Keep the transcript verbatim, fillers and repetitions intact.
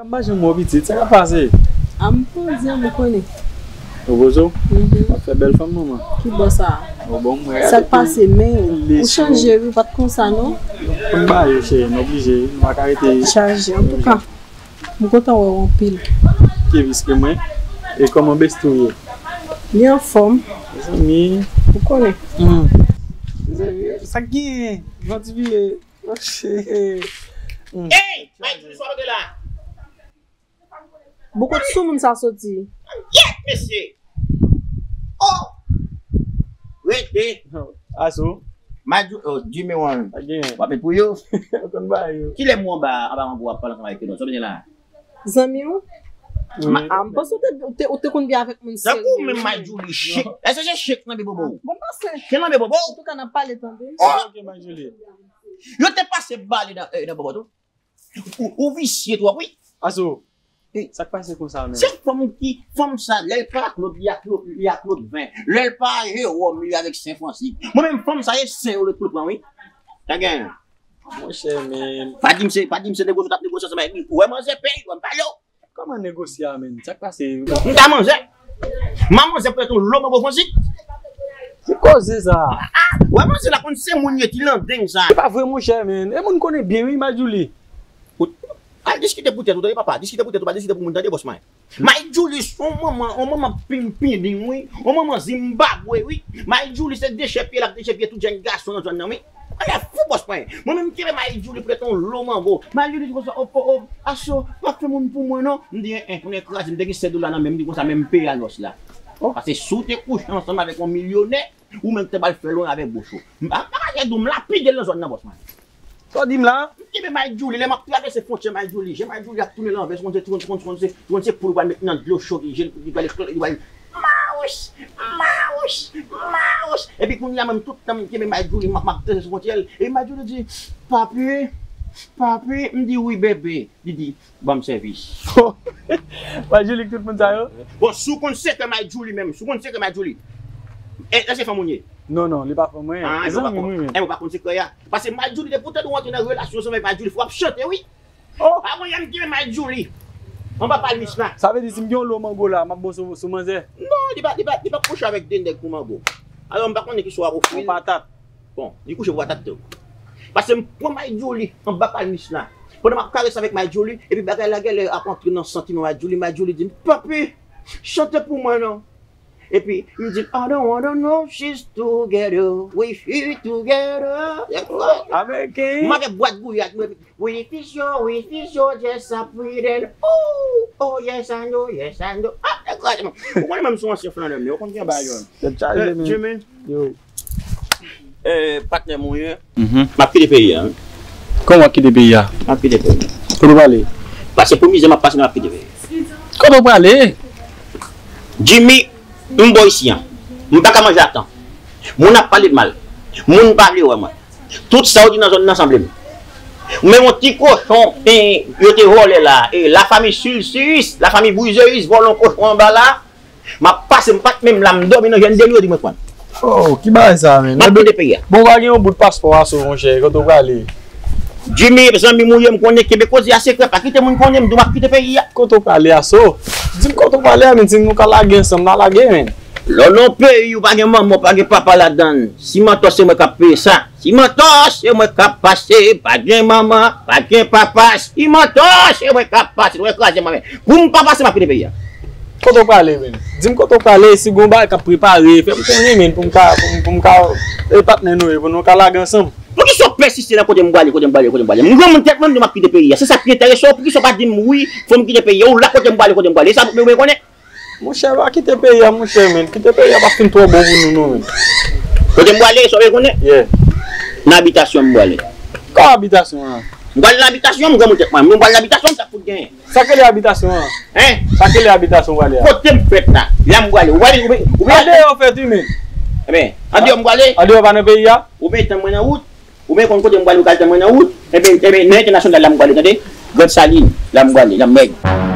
M pa janm wè w pitit, sa k ap pase? A, m poze m, ou konnen. Ou poze w? Mhm. W ap fè bèl fanm, manman. Ki bò sa? Ou bon, mwen. Sa k pase, men? Ou chanje, wi, ou pa t konsa, non? Pou m ba yo, cheri, m oblije, m pa ka rete. Chaje, antouka. M kontan wè w anpil. Ki vis ke mwen? E kòman besti w ye? Li anfòm. Mezanmi. Ou konnen. Hmm. Mezanmi, sa k genyen? Jan ti vire. Hey! Mike, sou sa w la? Boko sou moun sa soti. Yèt, mesye! Oh! Rete! Aso. Madjou, oh, Jimmy One. Pa gen. W ap met pou yo. Ou konn ba yo. Kilè m anba, anba mango w ap pale ansanm avèk yo, non? Sa w vin la? Zanmi w? Wi. A, m panse w te, w te, w te konn byen avèk moun serye. Tankou menm Madjou li chèk. Èske se chèk nan bebobo? Bon, pase. Chèk nan bebobo? Antouka, n ap pale, tande. Oh! Ok, Madjou li. Yo te pase bale nan, eh, nan bòbòt ou. Ou, ou visye twòp, wi. Aso, sa k pase konsa menm? Se fanm ki, fanm sa, lè l pa ak lòt, li ak lòt, li ak lòt ven. Lè l pa Jewòm, li avèk Sen Fransik. Mwen menm, fanm sa, e Sen yo l pran, wi. Ta gen. Monchè, men. Pa di m se, pa di m se negosye, t ap negosye ansanm avèk li. Ou wè manzè pèy, ou wè m pale w. Kòman negosye a, menm? Sa k pase? M ta manzè. M a manzè pou yon lo mango Fransik. Ki koze sa? Ah, wè manzè la konn se moun ye, ti landeng sa. Se pa vre, monchè, men. E moun konnen byen, wi, Madjou li. Ou al diskite pou tèt ou, tande papa. Diskite pou tèt ou, pa diskite pou moun, tande bòs mwen. Madjou li se yon manman, yon manman pinpidin, wi. Yon manman Zimbabwe, wi. Madjou li se dechèpiye l ap dechèpiye tout jèn gason nan zòn nan, wi. Anlè fou bòs mwen. Mwen menm kenbe Madjou li prete yon lo mango. Madjou li di konsa, o, o, o, Aso, pa fè moun pou mwen non. M di, en, en, konnen kraze, m te gen sèt dola nan men m, m di konsa, men m peye a lòs la. Paske si w te kouche ansanm avèk yon milyonè, ou menm te ba l fè lwen avèk bouch ou. M pa, m pa ka di w m lapide l nan zòn nan, bòs mwen. Sa w di m la? M kenbe Madjou li, lè m ap travèse fwontyè Madjou li, je Madjou li ap tounen lanvè, se konn se, se konn se, se konn se poul ou pral met nan dlo cho, je li pral, li pral, mawouch, mawouch, mawouch. Epi kounye a menm tout tan m kenbe Madjou li, m ap, m ap travèse fwontyè, epi Madjou li di, papi, papi, m di wi bebe. Li di, ban m sèvis. Madjou li k tout moun sa yo? Bon, si w konn sekrè Madjou li menm, si w konn sekrè Madjou li. E, èske fanm ou ye? Non, non, li pa fanm mwen. Ah, e zanmi m wi, men. E, ou pa konn sekrè a. Paske Madjou li, depi w tande w antre nan relasyon ansanm avèk Madjou li, fò w ap chante, wi. Oh! Avan yè m kenbe Madjou li. Anba palmis la. Sa vle di si m gen yon lo mango la, m ap bon sou, sou manzè? Non, li pa, li pa, li pa kouche avèk de nèg pou mango. Alò, m pa konnen ki swa w ofri l. Yon patat. Bon, li kouche pou patat tou. Paske m pran Madjou li anba palmis la. Pandan m ap karese avèk Madjou li, epi bagay la genlè ap antre nan santiman Madjou li, Madjou li di m, papi, chante pou mwen non. Epi, m di l, I don't wanna know she's together, we feel together. American. M avèk bwat gouyad mwen, epi, we feel sure, we feel sure, just a pretend. Oh, oh, yes, I know, yes, I know. Ah, nèg kraze mwen. Ou konnen menm sou ansyen flanè m, ou konn gen bagay yo. Tèt chaje, men. Jimmy. Yo. Eh, patnè m ou ye. Mhm. M ap kite peyi a, wi. Kòman w ap kite peyi a? M ap kite peyi a. Kote w prale? Paske pou mizè m ap pase, m ap kite peyi a. Kote w prale? Jimmy, m bò isi a. M pa ka manje a tan. Moun ap pale m mal. Moun pa vle wè mwen. Tout sa yo di nan zòn nan sanble m. Men yon ti kochon, eh, yo te vòlè la. E la famille Sulcius, la famille Bouzeus, vòlè yon kochon anba la. M ap pase, m pa t menm la, m dòmi nan jèn de lwe di mwen pran. Oh, ki bagay sa, men? M ap kite peyi a. Bon, w pa gen yon bout paspò Aso, monchè, kote w prale? Jimmy, zanmi m ou ye, m konnen kenbe koze a sekrè, pa kite moun konnen, m di w m ap kite peyi a. Kote w prale, Aso? Di m kote w prale a, men, si nou ka lage ansanm, n a lage, men. Lè w nan yon peyi, ou pa gen manman, ou pa gen papa ladan l. Simantò se mwen k ap peye sa. Simantò, se mwen k ap pase, pa gen manman, pa gen papa. Simantò, se mwen k ap pase, nou kraze mwen. Pou m pa pase, m ap kite peyi a. Kote w prale, menm? Di m kote w prale, si gon bagay k ap prepare, fè m konnen, menm, pou m ka, pou m, pou m ka, e patnè nou ye, pou nou ka lage ansanm. Poukisa w pèsiste nan kote m prale, kote m prale, kote m prale? M granmoun tèt mwen, m di m ap kite peyi a. Se sa k enterese w, poukisa w pa di m wi, fò m kite peyi a? Ou la kote m prale, kote m prale? E sa pou mwen konnen? Monchè, pa kite peyi a, monchè, men. Kite peyi a pa fin twò bon pou nou, non, men. Kote m prale, sa w vle konnen? Yeah. Nan abitasyon m prale. Kòman abitasyon an? M prale nan abitasyon, m granmoun tèt mwen. M prale nan abitasyon, m sa fout genyen. Sa k rele abitasyon an? Hein? Sa k rele abitasyon w prale a? Kote m fèt la. La m prale. Ou prale, ou prale, ou prale. Andeyò fèt, wi, men. Ebyen, andeyò m prale. Andeyò pa nan peyi a? Ou mete mwen nan wout. Ou menm konn kote m prale, ou ka tann mwen nan wout. Ebyen, ebyen, nan entènasyonal la m prale, tande. Grand Saline, la m prale, Lanmèg.